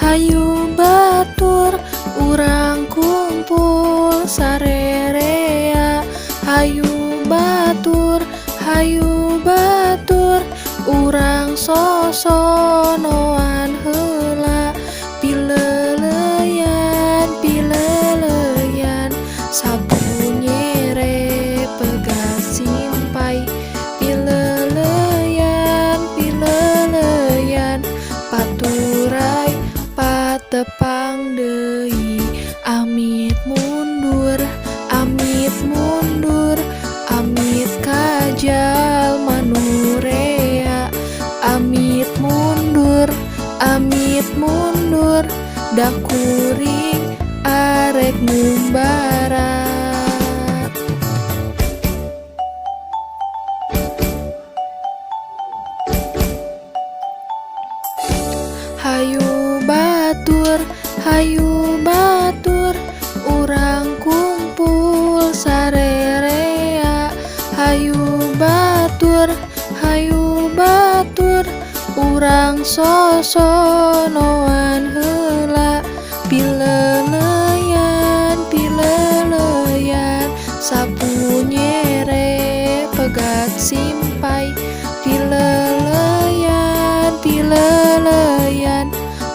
Hayu batur urang kumpul sarerea. Hayu batur, hayu batur, urang sosonoan heula. Pileleyan, pileleyan, sapu nyere pegat simpai. Pileleyan, pileleyan, paturai patepang deui. Amit mundur, amit mundur, amit ka jalma nu rea. Amit mundur, amit mundur, da kuring arek ngumbara. Hayu batur, hayu batur, urang kumpul sarerea. Hayu batur, hayu batur, urang sosonoan heula. Pileleyan, pileleyan, sapu nyere pegat simpai. Pileleyan, pileleyan,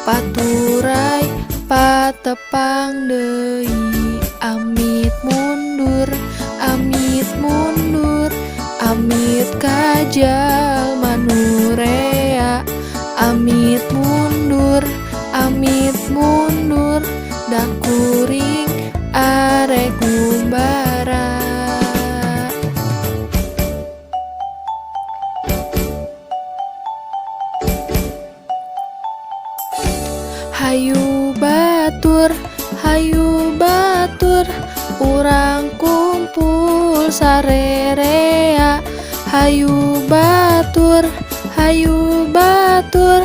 paturai patepang deui. Amit mundur, amit mundur, amit ka jalma nu rea. Amit mundur, amit mundur, da kuring arek ngumbara. Hayu batur, hayu batur, urang kumpul sarerea. Hayu batur, hayu batur,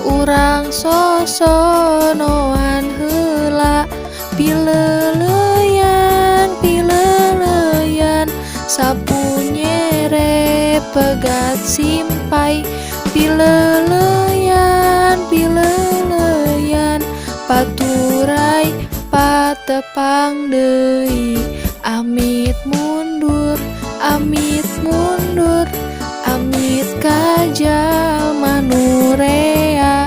urang sosonoan heula. Pileleyan, pileleyan, sapu nyere pegat simpai. Pileleyan, pileleyan, paturai patepang deui. Amit mundur, amit mundur, amit ka jalma nu rea.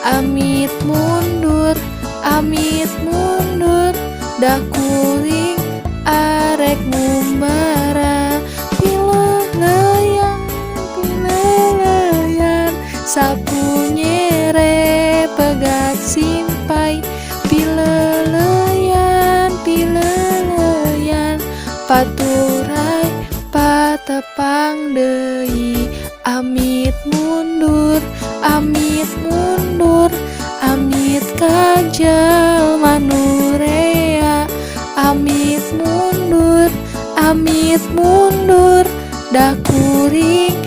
Amit mundur, amit mundur, da kuring arek ngumbara. Pileleyan, pileleyan, sapu nyere pegat simpai. Pileleyan, pileleyan, paturai patepang deui. Amit mundur, amit mundur, amit ka jalma nu rea. Amit mundur, amit mundur, da kuring